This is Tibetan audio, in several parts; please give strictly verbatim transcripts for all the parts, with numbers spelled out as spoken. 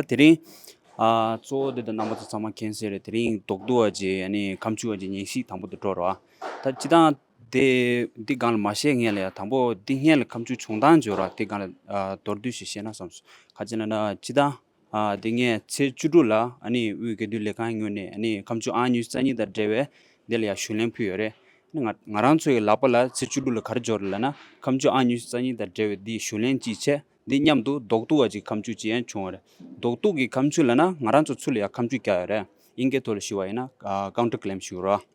ད་དེ་རིང་ཨ་གཙོ་བོ་འདི་ད་རྣམ་པ་ཚོ་ཚང་མ་མཁྱེན་གསལ་རེད། དེ་རིང་རྡོག་རྡོག་བ་ཅིག་ཨ་ནི་ཁ་མཆུ་བ་ཅིག་ཉིན་ཞིག་དང་པོ་དེ་འགྲོ་རོགས། ད་སྤྱི་བཏང་དེ་འདི་སྒང་ལ་མ་བཤད་ངེས་ལ་ཡ། དང་པོ་འདི་སྔོན་ལ་ཁ་མཆུ་བྱུང་སྟངས་བརྗོད་རོགས། དེ་སྒང་ལ་ཨ་མདོར་བསྡུས་ཤིག་བཤད་ན་བསམ་སོང་། ག་ཅི་ལབ་ན་སྤྱི་བཏང་ཨ་དེ་སྔོན་ཚེས་བཅུ་དྲུག་ལ་ཨ་ནི་དབུས་དགེ་འདུན་ལས་ཁང་ངོས་ནས་ཨ་ནི་ཁ་མཆུ་ཨང་ཉི་ཤུ་རྩ་གཉིས་དང་འབྲེལ་བའི་འདི་ལ་ཡ་ཞུ་ལན་ཕུལ་ཡོད་རེད། ཨ་ནི་ང་ང་རང་ཚོའི་ལག་པ་ལ་ཚེས་བཅུ་དྲུག་ལ་ག་རེ་འབྱོར་ལབ་ན། ཁ་མཆུ་ཨང་ཉི་ཤུ་རྩ་གཉིས་དང་འབྲེལ་བའི་འདི་ཞུ་ལན་གཅིག་བྱས། འདི་མཉམ་དུ་རྡོག་རྡོག་བ་ཅིག་ཁ་མཆུ་གཅིག་ཡང་བྱུང་བ་རེད། རྡོག་རྡོག་གི་ཁ་མཆུ་ལབ་ན་ང་རང་ཚོ་ཚུར་ལ་ཡ་ཁ་མཆུ་བརྒྱབ་ཡོད་རེད། དབྱིན་སྐད་ཐོག་ལ་ཞུ་བ་ཡིན་ན་ཨ་ཀའུན་ཊར་ཀི་ལེམ་ཞུ་རོགས།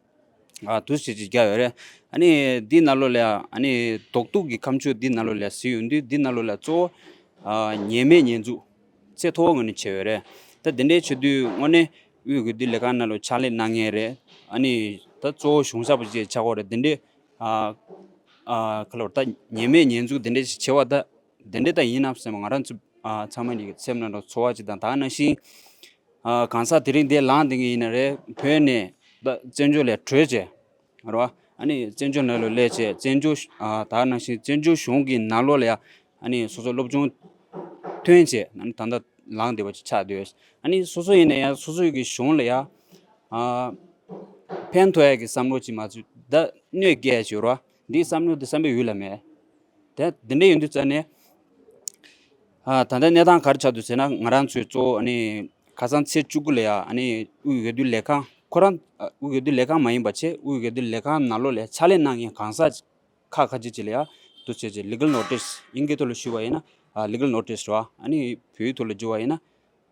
ཨ་དུ་ཞེ་ཅིག་བརྒྱབ་ཡོད་རེད། ཨ་ནི་འདི་ནང་ལོགས་ལ་ཡ་ཨ་ནི་རྡོག་རྡོག་གི་ཁ་མཆུ་འདི་ནང་ལོགས་ལ་ཡ་གཟིགས་ཡོང་དུས། འདི་ནང་ལོགས་ལ་ཡ་གཙོ་བོ་ཨ་ཉེས་མེད་ཉེས་འཛུགས་ཚད་མཐོ་བོ་ངོས་ནས་བྱས་ཡོད་རེད། ད་འདི་འདྲའི་བྱེད་དུས་དངོས་གནས་དབུས་དགེ་འདུན་ལས་ཁང་ནང་ལ་ཕྱག་ལས་གནང་མཁན་རེད། ཨ་ནི་ད་གཙོ་བོ་གཞུང་ཞབས་པ་ཅིག་ཆགས་ཀྱི་ཡོད་རེད། འདི་འདྲའི་ཨ་ཨ་ག་ལབ་དགོས་རེད། ད་ཉེས་མེད་ཉེས་འཛུགས་འདི་འདྲའི་ཞིག་བྱེད་པ་ད། དེ་འདྲ་ད་ཡིན་ནམ་སེམས། ང་རང་ཚོ་ཨ་ཚང་མ་ནི་སེམས་ནང་དུ་ཚོར་བ་ཅིག་དང་། ད་ག་ནང་བཞིན་ཨ་གང་ཟག་དེ་རིང་འདིར་ལངས་བསྡད་མཁན་ཡིན་ན་རེད། བོད་ནས་ད་བཙན་བྱོལ་ལ་བྲོས་བྱས་རེད་བ། ཨ་ནི་བཙན་བྱོལ་ནང་ལ་སླེབས་བྱས། བཙན་བྱོལ་ཨ་ད་ག་ནང་བཞིན་བཙན་བྱོལ་གཞུང་གི་ནང་ལོགས་ལ་ཡ་ཨ་ནི་སོ་སོ་སློབ་སྦྱོང་ཐོན་བྱས། ཨ་ནི་ད་ལྟ་ལངས་བསྡད་པ་ཅིག་ཆགས་བསྡད་ཡོད། ཨ་ནི་སོ་སོ་ཡིན་ན་ཡང་སོ་སོ་ཡི་གི་གཞུང་ལ་ཡ་ཨ་ཕན་ཐོགས་ཡ་གི་བསམ་བློ་ཅིག་མ་ཚུད། ད་གནོད་སྐྱེལ་ཡ་ཅིག་ཡོད་རེད་བ། འདིའི་བསམ་བློ་འདི་བསམ་པའི་ཡུལ་ལ་མེད། དེ་འདི་འདྲ་ཡིན་དུས་ཙ་ནས། ཨ་ད་ལྟ་གནས་སྟངས་ག་རེ་ཆགས་འདུག་ཟེར་ན། ང་རང་ཚོའི་གཙོ་བོ་ཨ་ནི་ཁ་སང་ཚེས་བཅུ་དགུ་ལ་ཡ་ཨ་ནི་དབུས་འོས་བསྡུ་ལས་ཁང་། ཁོ་རང་ཨ་དབུས་འོས་བསྡུ་ལས་ཁང་མ་ཡིན་པ་བྱས། དབུས་འོས་བསྡུ་ལས་ཁང་ནང་ལོགས་ལ་ཕྱག་ལས་གནང་མཁན་གང་ཟག་ཁག་ཁ་ཅིག་ཅིག་ལ་ཡ་འདུག་བྱས་བྱས་ལི་གལ་ནོ་ཊིས། དབྱིན་སྐད་ཐོག་ལ་ཞུ་བ་ཡིན་ན་ཨ་ལི་གལ་ནོ་ཊིས་རེད་བ། ཨ་ནི་བོད་ཡིག་ཐོག་ལ་བསྒྱུར་བ་ཡིན་ན་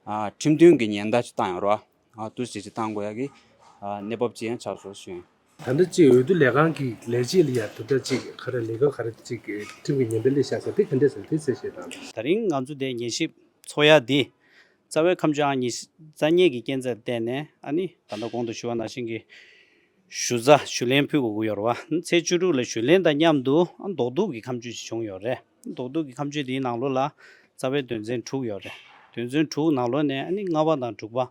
ཨ་ཁྲིམས་མཐུན་གྱི་ཉེན་བརྡ་ཅིག་བཏང་ཡོད་རེད་བ། ཨ་འདུག་བྱས་བྱས་བཏང་དགོས་ཡ་གི་ཨ་གནས་བབ་ཅིག་ཡང་ཆགས་སོང་ཞུ་ཡིན། ད་ལྟ་ཅིག་འོས་བསྡུ་ལས་ཁང་གི་ལས་བྱེད་ལ་ཡ་དེ་འདྲ་ཅིག་ག་རེ་ལས་ཀ་ག་རེ་ཅིག་ཁྲིམས་ཀྱི་ཉེན་བརྡ་སླེབས་ཤག་ཟེར། དེ་ག་འདྲས་ཟེར། དེ་གསལ་བཤད་དང་། ད་རིང་ང་ཚོ་དེ་ཉན་ཞིབ་ཚོགས་ཡ་འདི་རྩ་བའི་ཁ་མཆུ་ཨང་ཉི་ཤུ་རྩ་གཉིས་ཀྱི་རྐྱེན་རྩ་ལ་བརྟེན་ནས། ཨ་ནི་ད་ལྟ་གོང་དུ་ཞུ་བ་ནང་བཞིན་གྱི་ཞུ་ཚ་ཞུ་ལན་ཕུལ་དགོས་ཀྱི་ཡོད་རེད་བ། ཚེས་བཅུ་དྲུག་ལ་ཞུ་ལན་དང་མཉམ་དུ་ཨ་རྡོག་རྡོག་གི་ཁ་མཆུ་ཞིག་བྱུང་ཡོད་རེད། རྡོག་རྡོག་གི་ཁ་མཆུ་དེའི་ནང་ལོགས་ལ་རྩ་བའི་དོན་ཚན་དྲུག་ཡོད་རེད། དོན་ཚན་དྲུག་ནང་ལོགས་ནས་ཨ་ནི་ལྔ་པ་དང་དྲུག་པ།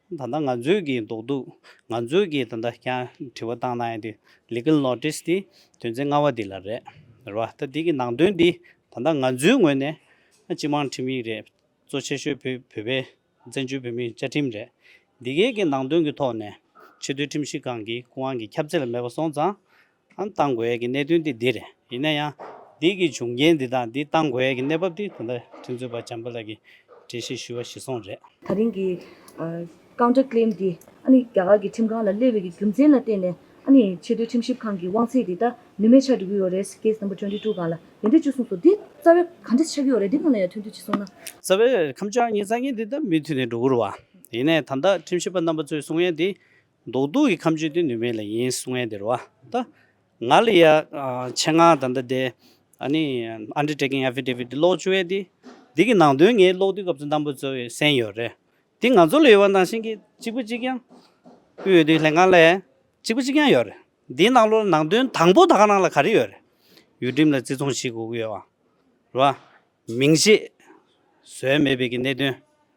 ད་ལྟ་ང་ཚོའི་གི་རྡོག་རྡོག་ང་ཚོའི་གི་ད་ལྟ་ཀྱང་དྲི་བ་བཏང་གནང་ཡ་དེ་ལི་གལ་ནོ་ཊིས་དེ་དོན་ཚན་ལྔ་པ་འདི་ལ་རེད། རེད་བ། ད་འདི་གི་ནང་དོན་འདི་ད་ལྟ་ང་ཚོའི་ངོས་ནས་སྤྱི་དམངས་ཁྲིམས་ཡིག་རེད། གཙོ་ཆེ་ཤོས་བོད་བོད་པའི་བཙན་བྱོལ་བོད་མིའི་བཅའ་ཁྲིམས་རེད། འདི་གའི་གི་ནང་དོན་གྱི་ཐོག་ནས་ཆེས་མཐོའི་ཁྲིམས་ཞིབ་ཁང་གི་སྐུ་དབང་གི་ཁྱབ་ཚད་ལ་མེད་པ་སོང་ཙང་། ཨ་བཏང་དགོས་ཡ་གི་གནད་དོན་དེ་འདི་རེད། ཡིན་ན་ཡང་འདི་གི་བྱུང་རྐྱེན་འདི་དང་འདི་བཏང་དགོས་ཡ་གི་གནས་བབ་འདི་ད་ལྟ་ཁྲིམས་རྩོད་པ་བྱམས་པ་ལགས་ཀྱིས་འགྲེལ་བཤད་ཞུ་བ་གཞིར་བཟུང་རེད། ད་རིང་གི་ཀའུན་ཊར་ཀི་ལེམ་འདི་ཨ་ནི་རྒྱ་གར་གྱི་ཁྲིམས་ཁང་ལ་སླེབས་པའི་གི་རྒྱུ་མཚན་ལ་བརྟེན་ནས་ཨ་ནི་ཆེས་མཐོའི་ཁྲིམས་ཞིབ་ཁང་གི་དབང་ཚད་འདི་ད་ནུས་མེད་ཆགས་འགྲོ་གི་ཡོད་རེད། ཀེ་སི་ནམ་བར་ཊུ་ཝེན་ཊི་ཊུ་སྒང་ལ་དེ་འདྲ་བྱས་སོང་ཙང་། འདི་རྩ་བའི་ག་འདྲ་ཆགས་ཀྱི་ཡོད་རེད། འདི་སྒང་ལ་ཡང་ཐུང་ཐུང་ཅིག་གསུངས་ན། རྩ་བའི་ཁ་མཆུ་ཨང་ཉི་ཤུ་རྩ་གཉིས་འདི་ད་མུ་མཐུད་ནས་འགྲོ་གི་རེད་བ། ཡིན་ནའི་ད་ལྟ་ཁྲིམས་ཞིབ་པ་རྣམ་པ་ཚོས་གསུང་ཡ་འདི། རྡོག་རྡོག་གི་ཁ་མཆུ་དེ་ནུས་མེད་ལ་ཡིན་གསུང་ཡ་དེ་རེད་བ། ད་ང་ལ་ཡ་ཨ་ཆེད་མངགས་ད་ལྟ་དེ་ཨ་ནི་ཨན་ཌར་ཊེ་ཀིང་ཨེ་ཕི་ཌེ་བིཊ་དེ་ཀློག་བཅུག་ཡ་དེ། འདི་གི་ནང་དོན་ངས་ཀློག་དུས་སྐབས་སུ་རྣམ་པ་ཚོས་གསན་ཡོད་རེད། དེ་ང་ཚོ་ལ་ཡོད་པ་ནང་བཞིན་གྱི་གཅིག་པ་གཅིག་རྐྱང་། དབུས་འོས་བསྡུའི་ལྷན་ཁང་ལ་ཡང་གཅིག་པ་གཅིག་རྐྱང་ཡོད་རེད། འདིའི་ནང་ལོགས་ནང་དོན་དང་པོ་ད་ག་རང་ལ་ག་རེ་ཡོད་རེད། ཡུལ་ཁྲིམས་ལ་བརྩི་སྲུང་བྱེད་དགོས་ཀྱི་ཡོད་པ། རེད་བ། མིང་ཆད་བཟོས་མེད་པའི་གི་གནད་དོན་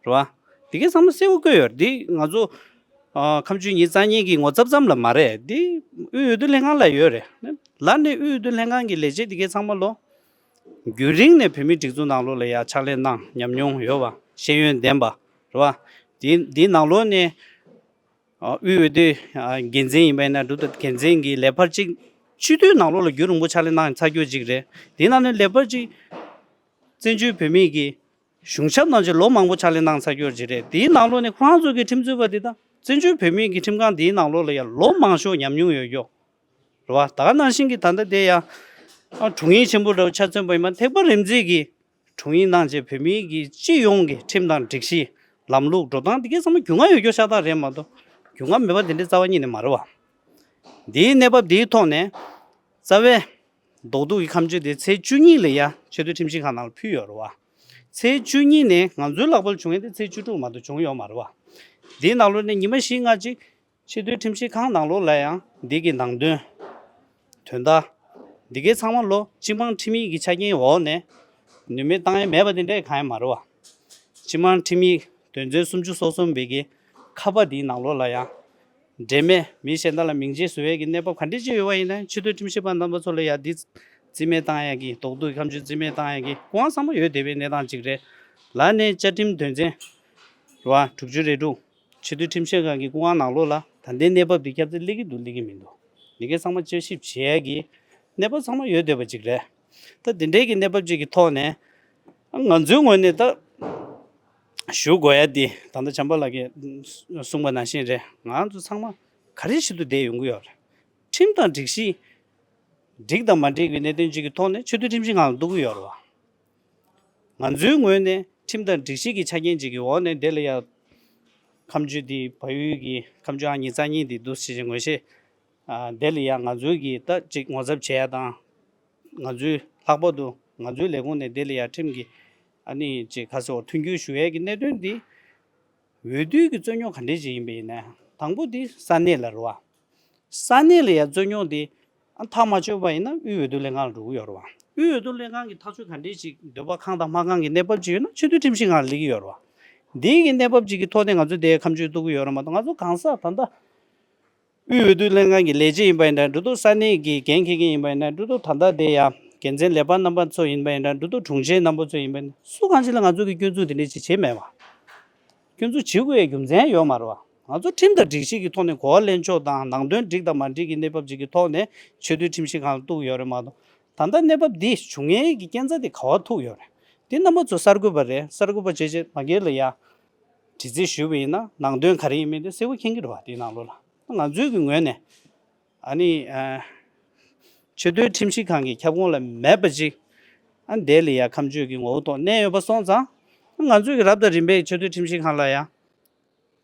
རེད་བ། འདི་གའི་ཚང་མ་གསལ་པོ་བཀོད་ཡོད་རེད། འདི་ང་ཚོ་ཨ་ཁ་མཆུ་ཉི་ཤུ་རྩ་གཉིས་ཀྱི་ངོ་ཚབ་ཙམ་ལ་མ་རེད། འདི་དབུས་འོས་བསྡུ་ལྷན་ཁང་ལ་ཡོད་རེད། ལར་ནས་དབུས་འོས་བསྡུ་ལྷན་ཁང་གི་ལས་བྱེད་འདི་གའི་ཚང་མ་ལོ་རྒྱུན་རིང་ནས་བོད་མིའི་སྒྲིག་འཛུགས་ནང་ལོགས་ལ་ཡ་ཕྱག་ལས་གནང་ཉམས་མྱོང་ཡོད་པ། ཤེས་ཡོན་ལྡན་པ་རེད་བ། འདི་འདིའི་ནང་ལོགས་ནས་ཨ་དབུས་འོས་བསྡུའི་ཨ་འགན་འཛིན་ཡིན་པ་ཡིན་ན་འགྲུབ་ཐབས། འགན་འཛིན་གྱི་ལས་འཕར་གཅིག་སྤྱི་འཐུས་ནང་ལོགས་ལ་རྒྱུན་རིང་པོ་ཕྱག་ལས་གནང་ཚར་རྒྱུ་གཅིག་རེད། དེའི་ནང་ནས་ལས་འཕར་གཅིག་བཙན་བྱོལ་བོད་མིའི་གི་གཞུང་ཞབས་ནང་ཆེ་ལོ་མང་པོ་ཕྱག་ལས་གནང་ཚར་རྒྱུ་གཅིག་རེད། དེའི་ནང་ལོགས་ནས་ཁོ་རང་ཚོ་གི་ཁྲིམས་རྩོད་པ་དེ་དང་བཙན་བྱོལ་བོད་མིའི་གི་ཁྲིམས་ཁང་དེའི་ནང་ལོགས་ལ་ཡང་ལོ་མང་ཤོས་ཉམས་མྱོང་ཡོད་རྒྱུ་རེད་བ། ད་ག་ནང་བཞིན་གྱི་ད་ལྟ་དེ་ཡང་ཨ་དྲུང་ཡིག་ཆེན་པོ་འདྲ་བོ་ཆ་མཚོན་པ་ཡིན་ན། ཐེག་པ་རིམ་འཛེགས་ཀྱི་དྲུང་ཡིག་གནང་བྱས་བོད་མིའི་གི་སྤྱི་ཡོངས་ཀྱི་ཁྲིམས་དང་སྒྲིག་གཞི། ལམ་ལུགས། འགྲོ་སྟངས་འདི་གའི་ཚང་མ་རྒྱུས་མངའ་ཡོད་རྒྱུ་ཤ་སྟག་རེད་མ་གཏོགས། རྒྱུས་མངའ་མེད་པ་དེ་འདྲའི་རྩ་བ་ཉིད་ནས་མ་རེད་བ། འདིའི་གནས་བབ་འདིའི་ཐོག་ནས་རྩ་བའི་རྡོག་རྡོག་གི་ཁ་མཆུ་དེ་ཚེས་བཅུ་གཉིས་ལ་ཡ་ཆེས་མཐོའི་ཁྲིམས་ཞིབ་ཁང་ནང་ལ་ཕུལ་ཡོད་རེད་བ། ཚེས་བཅུ་གཉིས་ནས་ང་ཚོའི་ལག་པར་བྱུང་ཡས་དེ་ཚེས་བཅུ་དྲུག་མ་གཏོགས་བྱུང་ཡོད་མ་རེད་བ། འདིའི་ནང་ལོགས་ནས་ཉི་མ་བཞི་ལྔ་ཅིག་ཆེས་མཐོའི་ཁྲིམས་ཞིབ་ཁང་ནང་ལོགས་ལ་ཡང་འདི་གི་ནང་དོན། དོན་དག་འདི་གའི་ཚང་མ་ལོ་སྤྱི་དམངས་ཁྲིམས་ཡིག་གི་ཆ་རྐྱེན་འོག་ནས་ནུས་མེད་བཏང་ཡས་མེད་པ་དེ་འདྲ་གང་ཡང་མ་རེད་བ། སྤྱི་དམངས་ཁྲིམས་ཡིག་དོན་ཚན་སུམ་ཅུ་སོ་གསུམ་པའི་གི་ཁ་པ་འདིའི་ནང་ལོགས་ལ་ཡང་འབྲེལ་མེད་མི་གཞན་དག་ལ་མིང་ཆད་བཟོ་བའི་གི་གནས་བབ་ག་འདྲས་ཅིག་ཡོད་པ་ཡིན་ན། ཆེས་མཐོའི་ཁྲིམས་ཞིབ་པ་རྣམ་པ་ཚོ་ལ་ཡང་འདི་རྩིས་མེད་བཏང་ཡས་ཀྱི། རྡོག་རྡོག་གི་ཁ་མཆུ་རྩིས་མེད་བཏང་ཡས་ཀྱི་སྐུ་དབང་ཚང་མ་ཡོད་བསྡད་པའི་གནས་སྟངས་ཅིག་རེད། ལར་ནས་བཅའ་ཁྲིམས་དོན་ཚན་ རེད་བ། དྲུག་ཅུ་རེ་དྲུག་ཆེས་མཐོའི་ཁྲིམས་ཞིབ་ཁང་གི་སྐུ་ཁང་ནང་ལོགས་ལ་ད་ལྟའི་གནས་བབ་འདི་སྐྱབས་རྩེ་སླེབས་ཀྱི་འདུག་སླེབས་ཀྱི་མི་འདུག་འདི་གའི་ཚང་མ་དཔྱད་ཞིབ་བྱེད་ཡ་གི་གནས་བབ་ཚང་མ་ཡོད་བསྡད་པ་ཅིག་རེད། ད་འདི་འདྲའི་གི་གནས་བབ་ཅིག་གི་ཐོག་ནས་ང་ཚོའི་ངོས་ནས་ད་ཞུ་དགོས་ཡ་འདི་ད་ལྟ་བྱམས་པ་ལགས་ཀྱིས་གསུངས་པ་ནང་བཞིན་རེད། ང་ཚོ་ཚང་མ་ག་རེ་བྱེད་དུ་བསྡད་ཡོང་གི་ཡོད་རེད། ཁྲིམས་དང་སྒྲིག་གཞི་འགྲིག་དང་མ་འགྲིག་གི་གནད་དོན་ཅིག་གི་ཐོག་ནས་ཆེས་མཐོའི་ཁྲིམས་ཞིབ་ཁང་ལ་གཏུག་གི་ཡོད་རེད་བ། ང་ཚོའི་ངོས་ནས་ཁྲིམས་དང་སྒྲིག་གཞི་གི་ཆ་རྐྱེན་ཅིག་གི་འོག་ནས་དེ་ལ་ཡ་ཁ་མཆུ་འདི་བལ་ཡུལ་གྱི་ཁ་མཆུ་ཨང་ཉི་ཤུ་རྩ་གཉིས་འདི་འདུག་ཟེར་བཞིན་ངོས་བཞེས། ཨ། དེ་ལ་ཡ་ང་ཚོའི་གི་ད་ཅིག་ངོ་ཚབ་བྱེད་ཡ་དང་། ང་ཚོའི་ལྷག་པར་དུ་ང་ཚོའི་ལས་ཁུངས་ནས་དེ་ལ་ཡ་ཁྲིམས་ཀྱི་ཨ་ནི་ཅིག་ཁ་སོ་མཐུན་འགྱུར་ཞུ་ཡས་ཀྱི་གནད་དོན་འདི། འོས་བསྡུའི་གི་རྩོད་རྙོག་ག་འདྲས་ཅིག་ཡིན་པ་ཡིན་ན། དང་པོ་འདི་ས་གནས་ལ་རེད་བ། ས་གནས་ལ་ཡ་རྩོད་རྙོག་འདི་ཨ་ཐག་མ་ཆོད་པ་ཡིན་ན་དབུས་འོས་བསྡུ་ལྷན་ཁང་ལ་འགྲོ་གི་ཡོད་རེད་བ། དབུས་འོས་བསྡུ་ལྷན་ཁང་གི་ཐག་གཅོད་ག་འདྲས་ཅིག་འདོད་པ་ཁེངས་དང་མ་ཁེངས་ཀྱི་གནས་བབ་ཅིག་ཡོད་ན་ཆེས་མཐོའི་ཁྲིམས་ཞིབ་ཁང་ལ་སླེབས་ཀྱི་ཡོད་རེད་བ། འདིའི་གི་གནས་བབ་ཅིག་གི་ཐོག་ནས་ང་ཚོས་དེ་ཁ་མཆུ་གཏུག་གི་ཡོད་རེད་མ་གཏོགས། ང་ཚོ་གང་ཟག་ད་ལྟ་དབུས་འོས་བསྡུ་ལྷན་ཁང་གི་ལས་བྱེད་ཡིན་པ་ཡིན་ན་འགྲོ་འདུག་ས་གནས་ཀྱི་འགན་འཁྱེར་མཁན་ཡིན་པ་ཡིན་ན་འགྲོ་འདུག་ད་ལྟ་དེ་ཡ་འགན་འཛིན་ལས་འཕར་རྣམ་པ་ཚོ་ཡིན་པ་ཡིན་ན་འགྲོ་འདུག་དྲུང་ཆེ་རྣམ་པ་ཚོ་ཡིན་པ་ཡིན་ན་སུ་གང་ཞིག་ལ་ང་ཚོ་གིས་སྐྱོན་འཛུགས་དེ་འདྲས་ཅིག་བྱས་མེད་པ། སྐྱོན་འཛུགས་བྱེད་དགོས་ཡའི་རྒྱུ་མཚན་ཡོད་མ་རེད་བ། ང་ཚོ་ཁྲིམས་དང་སྒྲིག་གཞི་གི་ཐོག་ནས་གོ་བ་ལེན་ཕྱོགས་དང་ནང་དོན་འགྲིག་དང་མ་འགྲིག་གི་གནས་བབ་ཅིག་གི་ཐོག་ནས་ཆེས་མཐོའི་ཁྲིམས་ཞིབ་ཁང་ལ་གཏུག་ཡོད་རེད་མ་གཏོགས། ད་ལྟ་གནས་བབ་འདི་བྱུང་ཡས་ཀྱི་རྐྱེན་རྩ་དེ་ག་བ་ཐུག་ཡོད་རེད། འདི་རྣམ་པ་ཚོ་གསར་འགོད་པ་རེད། གསར་འགོད་པ་བྱས་རྗེས་མ་སྒེར་ལ་ཡ་དྲི་རྩད་ཞུས་པ་ཡིན་ན་ནང་དོན་ག་རེ་ཡིན་མིན་དེ་གསལ་པོ་མཁྱེན་གྱི་རེད་བ། དེའི་ནང་ལོགས་ལ་ང་ཚོའི་གི་ངོས་ནས་ཨ་ནི་ཨ་ཆེས་མཐོའི་ཁྲིམས་ཞིབ་ཁང་གི་ཁྱབ་ཁོངས་ལ་མེད་པ་ཅིག་ཨ་དེ་ལ་ཡ་ཁ་མཆུ་གི་ངོ་བོ་ཐོག་གནས་ཡོད་པ་སོང་ཙང་། ང་ཚོས་གི་རབ་དང་རིམ་པས་ཆེས་མཐོའི་ཁྲིམས་ཞིབ་ཁང་ལ་ཡ་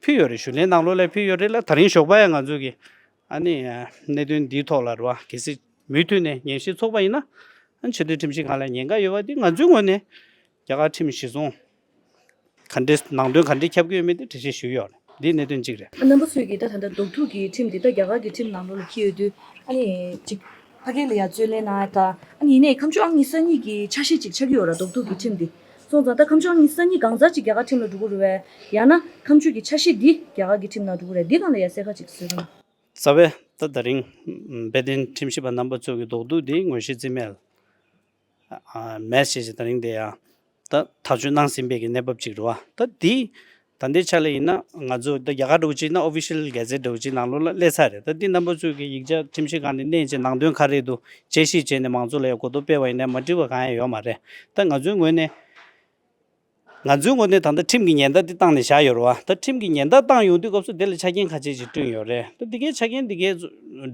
ཕུལ་ཡོད་རེད། ཞུ་ལན་ནང་ལོགས་ལ་ཕུལ་ཡོད་རེད་ལ། ད་རིང་ཞོགས་པ་ཡ་ང་ཚོས་གི་ཨ་ནི་གནད་དོན་འདིའི་ཐོག་ལ་རེད་བ། གལ་སྲིད་མུ་མཐུད་ནས་ཉན་ཞིབ་ཚོགས་པ་ཡིན་ན། ཨ་ཆེས་མཐོའི་ཁྲིམས་ཞིབ་ཁང་ལ་ཉེན་ཁ་ཡོད་པ་འདི་ང་ཚོའི་ངོས་ནས་རྒྱ་གར་ཁྲིམས་གཞི་བཟུང་ག་འདྲས་ནང་དོན་ག་འདྲས་ཁྱབ་ཀྱི་ཡོད་མེད་དེ་འགྲེལ་བཤད་ཞུས་ཡོད་རེད། འདི་གནད་དོན་གཅིག་རེད། ཨ་རྣམ་པ་ཚོས་ཀྱིས་ད་ད་ལྟ་རྡོག་ཐུག་གི་ཁྲིམས་འདི་ད་རྒྱ་གར་གྱི་ཁྲིམས་ནང་ལོགས་ལ་འཁྱེར་ཡོད་དུས། ཨ་ནི་ཅིག་ཕ་གི་ལ་ཡ་རྩོད་ལེན་གནང་ཡ་དང་། ཨ་ནི་ཡིན་ནའི་ཁ་མཆུ་ཨང་ཉི་ཤུ་རྩ་གཉིས་ཀྱི་ཆ་ཤས་ཅིག་ཆགས་ཀྱི་ཡོད་ར། རྡོག་ཐུག་གི་ཁྲིམས་འདི་སོང་ཙང་ད་ཁ་མཆུ་ཨང་ཉི་ཤུ་རྩ་གཉིས་གང་ཟག་ཅིག་རྒྱ་གར་ཁྲིམས་ལ་འགྲོ་གི་རེད་བས། ཡང་ན་ཁ་མཆུ་གི་ཆ་ཤས་འདི་རྒྱ་གར་གྱི་ཁྲིམས་ནང་འགྲོ་གི་རེད། འདི་སྒང་ལ་ཡ་གསལ་ཁ་ཅིག་བཟོས་རོགས་གནང་། རྩ་བའི་ད་ད་རིང་དཔལ་ལྡན་ཁྲིམས་ཞིབ་པ་རྣམ་པ་ཚོ་གི་རྡོག་ཐུག་འདི་ངོས་བཞེས་རྩིས་མེད། ཨ། མེད་ཞེས་ད་རིང་དེ་ཡང་ད་ཐག་གཅོད་གནང་ཟིན་པའི་གི་གནས་བབ་ཅིག་རེད་བ། ད་འདི་ད་ལྟའི་ཆ་ལ་ཡིན་ན་ང་ཚོ་ད་རྒྱ་གར་འདྲ་བོ་ཅིག་ན་ཨོ་ཕི་ཤལ་གྷེ་ཛེཊ་འདྲ་བོ་ཅིག་ནང་ལོགས་ལ་སླེབས་ཚར་རེད། ད་འདི་རྣམ་པ་ཚོས་ཀྱི་ཡིག་ཆ་ཁྲིམས་ཞིབ་ཁང་ནས་གནས་རྗེས་ནང་དོན་ག་རེ་འདུག་དཔྱད་ཞིབ་བྱས་ནས་མང་ཚོགས་ལ་ཡང་གོ་རྟོགས་སྤེལ་བ་ཡིན་ན་མ་འགྲིག་པ་གང་ཡང་ཡོད་མ་རེད། ད་ང་ཚོའི་ངོས་ནས་ང་ཚོའི་ངོས་ནས་ད་ལྟ་ཁྲིམས་ཀྱི་ཉེན་བརྡ་འདི་བཏང་ནས་བཞག་ཡོད་རེད་བ། ད་ཁྲིམས་ཀྱི་ཉེན་བརྡ་བཏང་ཡོང་དུས་སྐབས་སུ་དེ་ལ་ཆ་རྐྱེན་ཁ་ཤས་ཅིག་བསྐྲུན་ཡོད་རེད། ད་འདི་གའི་ཆ་རྐྱེན་འདི་གའི་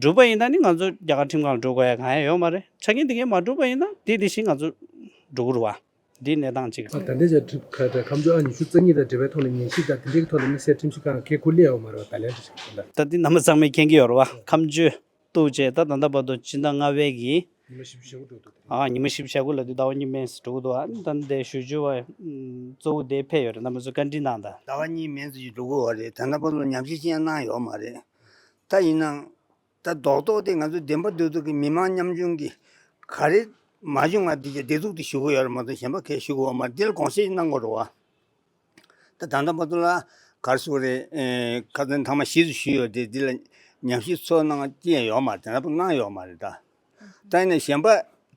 གྲུབ་པ་ཡིན་ན་ནི་ང་ཚོ་རྒྱ་གར་ཁྲིམས་ཁང་ལ་འགྲོ་དགོས་ཡ་གང་ཡང་ཡོད་མ་རེད། ཆ་རྐྱེན་འདི་གའི་མ་གྲུབ་པ་ཡིན་ན་དེ་དེ་བཞིན་ང་ཚོ་འགྲོ་གི་རེད་བ། འདིའི་གནས་སྟངས་གཅིག་རེད། ད་ལྟའི་ཆར་ཁྲིམས་ཁ་ཁ་མཆུ་ཨང་ཉི་ཤུ་རྩ་གཉིས་དང་འབྲེལ་བའི་ཐོག་ནས་ཉེས་ཞིབ་དང་དེ་འདྲའི་ཐོག་ནས་དམིགས་བསལ་ཁྲིམས་ཞིབ་ཁང་ཁས་ཁུར་སླེབས་ཡོད་མ་རེད་བ། ད་ལན་འདྲ་ཞིག་ད་འདི་རྣམ་པ་ཚང་མས་མཁྱེན་གྱི་ཡོད་རེད་བ། ཁ་མཆུ་གཏུགས་བྱས་ད་ད་ལྟ་བར་དུ་སྤྱི་ཟླ་ལྔ་པའི་གི་ཉི་མ་བཞི་བཅུ་ཞེ་དགུ་འགྲོ་འདུག་ཨ། ཉི་མ་བཞི་བཅུ་ཞེ་དགུ་ལ་དུས་ཟླ་བ་གཉིས་མན་ཙམ་འགྲོ་གི་འདུག་ཨ། ད་འདི་ཞུ་རྒྱུ་བ་གཙོ་བོ་དེ་ཕེབས་ཡོད་རེད། རྣམ་པ་ཚོ་བཀའ་འདྲི་གནང་དང་། ཟླ་བ་གཉིས་མན་ཙམ་ཞིག་འགྲོ་གི་ཡོད་རེད། ད་ལྟ་བར་དུ་ཉམས་ཞིབ་ཅི་ཡང་གནང་ཡོད་མ་རེད། ད་ཡིན་ནའང་ད་རྡོག་རྡོག་དེ་ང་ཚོ་བདེན་པ་བདེན་ཐུབ་ཀྱི་མི་མང་ཉམ་ཆུང་གི་ག་རེ་མ་བྱུང་ང་དེ་བདེ་སྡུག་དེ་ཞུ་གི་ཡོད་རེད་མ་གཏོགས་གཞན་པ་གས་ཞུ་གི་ཡོད་མ་རེད། འདི་ལ་དགོངས་སེལ་གནང་དགོས་རེད་བ། ད་ད་ལྟ་བར་དུ་ལ་ག་རེ་ཟེར་དགོས་རེད། ཨེ། ཁ་སང་ཐེངས་མ་བཞི་ཙམ་ཞུས་ཡོད་དེ་འདི་ལ་ཉམས་ཞིབ་ཚོགས་གནང་ཅི་ཡང་ཡོད་མ་རེད། ད་ལྟ་བར་གནང་ཡོད་མ་རེད་ད། ད་ཡིན་ན་གཞན་པ་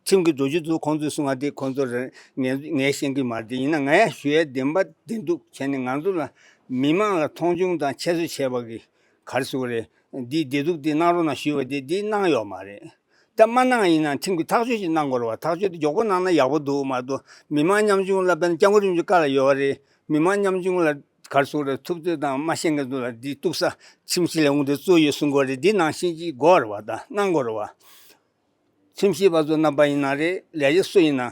ཁྲིམས་ཀྱི་རྡོ་རྗེ་གཙུག་ཁོང་ཚོས་གསུང་བ་དེ་ཁོང་ཚོ་རེད། ངས་ངས་ཤེས་ཀྱི་མ་རེད། དེ་ཡིན་ན་ང་ཡང་ཞུ་ཡས་བདེན་པ་བདེན་ཐུབ་བྱས་ནས་ང་ཚོ་ལ་མི་མང་ལ་མཐོང་ཆུང་དང་ཁྱད་གསོད་བྱས་པ་གི་ག་རེ་ཟེར་དགོས་རེད། འདི་བདེ་སྡུག་འདི་གནང་རོགས་གནང་ཞུས་པ་དེ་འདི་གནང་ཡོད་མ་རེད། ད་མ་གནང་ཡིན་ན་ཁྲིམས་ཀྱི་ཐག་གཅོད་ཅིག་གནང་དགོས་རེད་བ། ཐག་གཅོད་དེ་མགྱོགས་པོ་གནང་ན་ཡག་པོ་འདུག་མ་གཏོགས་མི་མང་ཉམ་ཆུང་ལ་དཔེར་ན་སྐྱབས་མགོན་རིན་པོ་ཆེ་བཀའ་ལ་ཡོད་པ་རེད། མི་མང་ཉམ་ཆུང་ལ་ག་རེ་ཟེར་དགོས་རེད། ཐུབ་ཚོད་དང་མ་ཤེས་མཁན་ཚོ་ལ་འདི་གཏུག་ས་ཁྲིམས་ཞིབ་ལས་ཁུངས་དེ་གཙོ་ཡོད་གསུང་གི་ཡོད་རེད། འདི་ནང་བཞིན་ཅིག་དགོས་རེད་བ། ད་གནང་དགོས་རེད་བ། ཁྲིམས་ཞིབ་པ་ཚོ་རྣམ་པ་ཡིན་ན་རེད། ལས་བྱེད་སུ་ཡིན་ན་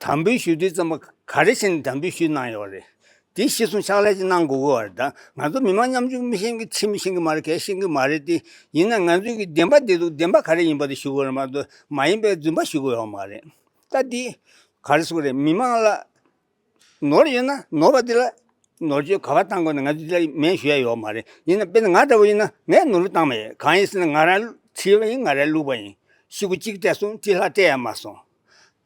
དམ་འབུལ་ཞུ་དུས་ཙམ་པ་ག་རེ་བྱས་ནས་དམ་འབུལ་ཞུས་གནང་ཡོད་རེད། དེ་གཞིར་བཟུང་ཕྱག་ལས་ཅིག་གནང་དགོས་ཀྱི་ཡོད་རེད། ད་ང་ཚོ་མི་མང་ཉམ་ཆུང་མི་ཤེས་མཁན་ཁྲིམས་ཤེས་ཀྱི་མ་རེད། གས་ཤེས་ཀྱི་མ་རེད། དེ་ཡིན་ན་ང་ཚོའི་གི་བདེན་པ་བདེན་ཐུབ་བདེན་པ་ག་རེ་ཡིན་པ་དེ་ཞུ་དགོས་རེད་མ་གཏོགས་མ་ཡིན་པའི་རྫུན་པ་ཞུ་དགོས་ཡོད་མ་རེད། ད་དེ་ག་རེ་ཟེར་དགོས་རེད། མི་མང་ལ་ནོར་ཡོད་ན་ནོར་བ་དེ་ལ་ནོར་བཅོས་ག་པར་བཏང་དགོས་ན་ང་ཚོ་དེ་ལ་མེད་ཞུ་ཡ་ཡོད་མ་རེད། ཡིན་ན་དཔེར་ན་ང་འདྲ་བོ་ཡིན་ན་ངས་ནོར་བུ་བཏང་མ་ཡོད། གང་ཡིན་ཟེར་ན་ང་རང་བྲིས་པ་ཡིན། ང་རང་བླུགས་པ་ཡིན། ཤོག་གུ་གཅིག་སྤྲད་སོང་། གཅིག་ལྷག་སྤྲད་ཡ་མ་སོང་།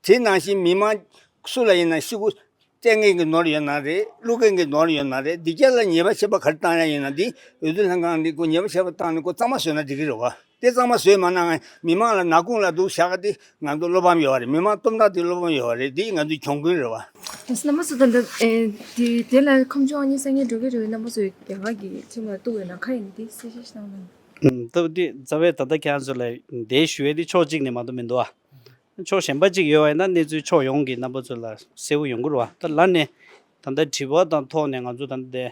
དེ་ནང་བཞིན་མི་མང་སུ་ལ་ཡིན་ན་ཤོག་གུ་སྤྲད་མཁན་གྱི་ནོར་ཡོད་ན་རེད། བླུགས་མཁན་གྱི་ནོར་ཡོད་ན་རེད། འདི་གྱ་ལ་ཉེས་པ་ཆད་པ་ག་རེ་བཏང་ཡ་ཡིན་ན་འདི་འོས་བསྡུ་ལྷན་ཁང་ནས་ཁོ་ཉེས་པ་ཆད་པ་བཏང་ནས་ཁོ་གཙང་མ་བཟོས་ན་འགྲིག་གི་རེད་བ། དེ་ཚང་མ་བཟོས་མ་གནང་ང་མི་མང་ལ་ནག་ཁུང་ལ་འདུག་བཞག་ག་དེ་ང་ཚོ་བློ་ཕམ་ཡོད་རེད། མི་མང་སྟོབས་འདྲ་དེ་བློ་ཕམ་ཡོད་རེད། དེ་ང་ཚོའི་གྱོང་གུན་རེད་བ། ད་རྣམ་པ་ཚོ་ད་ལྟ་ཨེ་དེ་དེ་ལ་ཁམས་བྱུང་གཉིས་སང་ཉིན་འགྲོ་གི་རེད། རྣམ་པ་ཚོས་རྒྱ་གར་གྱི་ཁྲིམས་ལ་གཏུག་ཡོད་ན་ག་ཡིན་དེ་གསལ་བཤད་ཞིག་གནང་ན། ཨུམ། སྟབས་བདེ་རྩ་བའི་ད་ལྟ་ཁྱེད་རང་ཚོ་ལ་འདས་ཞུ་བའི་དེ་ཕྱོགས་གཅིག་ནས་མ་གཏོགས་མི་འདུག་ཨ། ཕྱོགས་གཞན་པ་གཅིག་ཡོད་པ་ཡིན་ན་གནས་ཚུལ་ཕྱོགས་ཡོངས་ཀྱི་རྣམ་པ་ཚོ་ལ་གསལ་པོ་ཡོང་གི་རེད་བ། ད་ལར་ནས་ད་ལྟ་དྲི་བ་དང་ཐོག་ནས་ང་ཚོ་ད་ལྟ་དེ་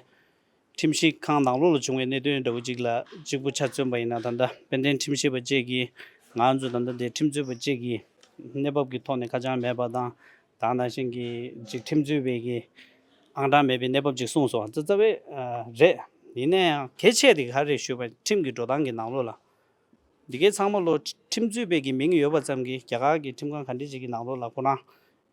ཁྲིམས་ཞིབ་ཁང་ནང་ལོགས་ལ་བྱུང་བའི་གནད་དོན་འདྲ་བོ་གཅིག་ལ་གཅིག་པུ་ཆ་མཚོན་པ་ཡིན་ན། ད་ལྟ་དཔལ་ལྡན་ཁྲིམས་ཞིབ་པ་བཅས་ཀྱིས་ང་ཚོ་ད་ལྟ་དེ་ཁྲིམས་རྩོད་པ་བཅས་ཀྱི་གནས་བབ་ཀྱི་ཐོག་ནས་ཁ་བྱང་མེད་པ་དང་། ད་ནང་བཞིན་གྱི་ཅིག་ཁྲིམས་རྩོད་པའི་གི་ཨང་གྲངས་མེད་པའི་གནས་བབ་ཅིག་གསུངས་སོང་། རྩ་རྩ་བའི་ཨ་རེད། ཡིན་ན་ཡང་གལ་ཆེ་དེ་ག་རེ་ཞུས་པ་ཁྲིམས་ཀྱི་འགྲོ་སྟངས་ཀྱི་ནང་ལོགས་ལ། འདི་གའི་ཚང་མ་ལོ་ཁྲིམས་རྩོད་པའི་གི་མིང་ཡོད་པ་ཙམ་གྱིས་རྒྱ་གར་གྱི་ཁྲིམས་ཁང་ག་འདྲ་ཅིག་གི་ནང་ལོགས་ལ་ཁོ་རང་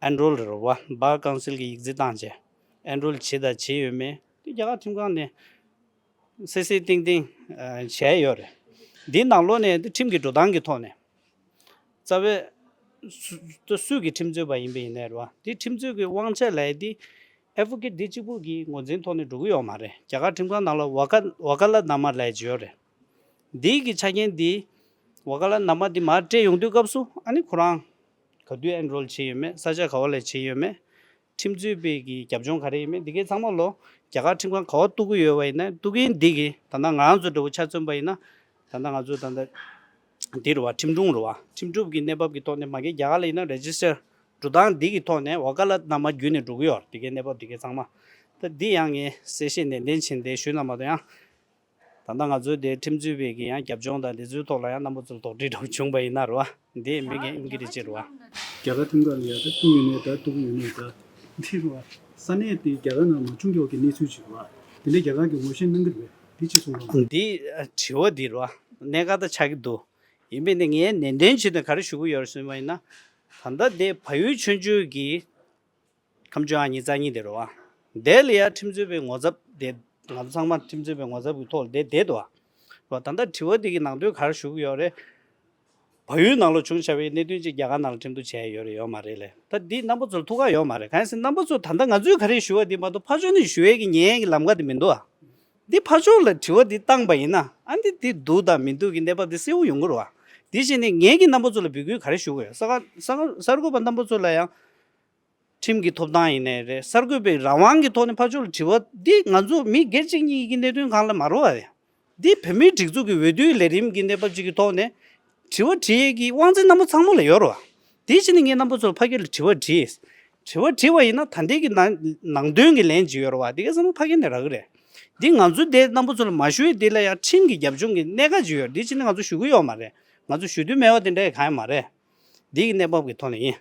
ཨེན་རོལ་རེད་བ། བྷར་ཀའུན་སིལ་གྱི་ཡིག་རྩིས་བཏང་བྱས་ཨེན་རོལ་བྱས་དང་བྱས་ཡོད་མེད་དེ་རྒྱ་གར་ཁྲིམས་ཁང་ནས་སེ་སེ་ཏིང་ཏིང་ཨ་བྱས་ཡོད་རེད། འདིའི་ནང་ལོགས་ནས་འདི་ཁྲིམས་ཀྱི་འགྲོ་སྟངས་ཀྱི་ཐོག་ནས། རྩ་བའི་སུ་སུ་གི་ཁྲིམས་རྩོད་པ་ཡིན་པ་ཡིན་ནའི་རེད་བ། དེ་ཁྲིམས་རྩོད་ཀྱི་དབང་ཆ་ལབ་ཡ་དེ་ཨེ་ཌི་བྷོ་ཀེཊ་འདི་གཅིག་པུ་གི་ངོས་འཛིན་ཐོག་ནས་འགྲོ་གི་ཡོད་མ་རེད། རྒྱ་གར་ཁྲིམས་ཁང་ནང་ལ་ཝ་ཀ་ཝ་ཀ་ལ་ན་མ་ལབ་ཡ་ཅིག་ཡོད་རེད། འདི་གི་ཆ་རྐྱེན་འདི་ཝ་ཀ་ལ་ན་མ་འདི་མར་སྤྲད་ཡོང་དུས་སྐབས་སུ་ཨ་ནི་ཁོ་རང་ག་དུས་ཨེན་རོལ་བྱས་ཡོད་མེད། ས་ཆ་ག་བ་ལ་བྱས་ཡོད་མེད། ཁྲིམས་རྩོད་པའི་གི་རྒྱབ་ལྗོངས་ག་རེ་ཡིན་མིན་འདི་གའི་ཚང་མ་ལོ་རྒྱ་གར་ཁྲིམས་ཁང་ག་བ་གཏུག་གི་ཡོད་པ་ཡིན་ན་གཏུག་མཁན་འདི་གི་ད་ལྟ་ང་རང་ཚོ་འདྲ་བོ་ཆ་མཚོན་པ་ཡིན་ན། ད་ལྟ་ང་ཚོ་ད་ལྟ་འདི་རུ་བ་ཁྲིམས་དྲུང་རུ་བ་ཁྲིམས་སྒྲུབ་ཀྱི་གནས་བབ་ཀྱི་ཐོག་ནས་མ་གི་རྒྱ་གར་ལ་ཡིན་ན་རེ་ཇི་སི་ཊར་འགྲོ་སྟངས་འདི་གི་ཐོག་ནས་ཝ་ཀ་ལ་ན་མ་བརྒྱུད་ནས་འགྲོ་གི་ཡོད་རེད། འདི་གའི་གནས་བབ་འདི་གའི་ཚང་མ། ད་འདི་ཡང་ངས་གསལ་བཤད་ནན་ཏན་བྱས་ཏེ་ཞུས་ན་མ་གཏོགས་ཡང་། ད་ལྟ་ང་ཚོའི་དེ་ཁྲིམས་རྩོད་པའི་གི་ཡང་རྒྱབ་ལྗོངས་དང་དེ་ཚོའི་ཐོག་ལ་ཡང་རྣམ་པ་ཚོར་དོགས་འདྲི་འདྲ་བོ་བྱུང་བ་ཡིན་ན་རེད་བ། འདི་མི་གི་ཨིན་གི་རེད་ཅེས་རེད་བ། རྒྱ་གར་ཁྲིམས་ཁང་ལ་ཡ་ད་གཏུག་ཡོད་ནའི་ད་གཏུག་ཡོད་ནའི་ད་འདི་རེད་བ། ས་གནས་དེ་རྒྱ་གར་ནང་མ་བྱུང་མཁན་གྱི་གནས་ཚུལ་ཅིག་རེད་བ། དེ་འདྲའི་རྒྱ་གར་གྱིས་ངོ་ཤེས་གནང་གི་རེད་བས། དེ་ཅི་གསུངས་རོགས། འདི་དྲི་བ་འདི་རེད་བ། གནད་འགག་ད་ཆགས་ཀྱི་འདུག་ཡིན་པས་ནི་ངས་ནན་ཏན་བྱས་ནས་ག་རེ་ཞུ་གི་ཡོད་རེད་ཟེར་བ་ཡིན་ན། ད་ལྟ་དེ་བལ་ཡུལ་ཆོས་བརྒྱུད་ཀྱི་ཁམས་བཅོ་ལྔ་ཉི་ཤུ་རྩ་གཉིས་དེ་རེད་བ། དེ་ལ་ཡ་ཁྲིམས་རྩོད་པའི་ངོ་ཚབ་དེ་ང་ཚོ་ཚང་མ་ཁྲིམས་རྩོད་པའི་ངོ་ཚབ་ཀྱི་ཐོག་ལ་བསྡད་བསྡད་འདུག་བ། ད་ལྟ་དྲི་བ་དེ་གི་ནང་དོན་ག་རེ་ཞུ་གི་ཡོད་རེད། བལ་ཡུལ་ནང་ལ་བྱུང་བཞག་པའི་གནད་དོན་ཅིག་རྒྱ་གར་ནང་ལ་ཁྲིམས་གཏུག་བྱས་ཡོད་རེད་ཡོད་མ་རེད་ལས། ད་འདི་རྣམ་པ་ཚོར་ཐུགས་ཁག་ཡོད་མ་རེད། གང་ཡིན་ཟེར་རྣམ་པ་ཚོ་ད་ལྟ་ང་ཚོས་ག་རེ་ཞུ་བ་འདི་མ་གཏོགས་ཕར་ཕྱོགས་ནས་ཞུ་ཡས་ཀྱི་ཉན་ཡས་ཀྱི་ལམ་ཁ་དེ་མི་འདུག་ཨ། འདི་ཕར་ཕྱོགས་ལ་དྲི་བ་འདི་བཏང་པ་ཡིན་ན་ཨ་འདི་འདི་འདུག་དང་མི་འདུག་གི་གནས་བབ་འདི་གསལ་པོ་ཡོང་གི་རེད་བ། དེ་བཞིན་ནས་ངས་ཀྱི་རྣམ་པ་ཚོ་ལ་འབོད་སྐུལ་ག་རེ་ཞུ་དགོས། གསར་ག་གསར་ག་གསར་འགོད་པ་རྣམ་པ་ཚོ་ལ་ཡང་། ཁྲིམས་ཀྱི་ཐོབ་ཐང་ཡིན་ནའི་རེད། གསར་འགོད་པའི་རང་དབང་གི་ཐོག་ནས་ཕར་ཕྱོགས་ལ་དྲི་བ་འདི་ང་ཚོ་མི་སྒེར་གཅིག་གཉིས་ཀྱི་གནད་དོན་སྒང་ལ་མ་རེད་བ། འདི་བོད་མིའི་སྒྲིག་འཛུགས་ཀྱི་འོས་བསྡུའི་ལས་རིམ་གྱི་གནས་བབ་ཅིག་གི་ཐོག་ནས་དྲི་བ་དྲི་ཡས་ཀྱི་དབང་ཚད་རྣམ་པ་ཚང་མ་ལ་ཡོད་རེད་བ། དེ་བཞིན་ངས་རྣམ་པ་ཚོར་ཕ་གི་ལ་དྲི་བ་དྲིས། དྲི་བ་དྲིས་པ་ཡིན་ན་ད་ལྟའི་གི་ནང་ནང་དོན་གྱི་ལན་ཅིག་ཡོད་རེད་བ། དེ་ག་ཚང་མ་ཕ་གི་ནས་རག་གི་རེད། འདི་ང་ཚོ་དེ་རྣམ་པ་ཚོ་ལ་མ་ཞུ་ཡས་དེ་ལ་ཡང་ཁྲིམས་ཀྱི་རྒྱབ་ལྗོངས་ཀྱི་གནད་འགག་ཅིག་ཡོད་རེད། དེ་བཞིན་ང་ཚོ་ཞུ་གི་ཡོད་མ་རེད། ང་ཚོ་ཞུ་འདོད་མེད་པ་དེ་འདྲ་ཡང་གང་ཡང་མ་རེད། འདི་གི་གནས་བབ་ཀྱི་ཐོག་ནས་ཡིན།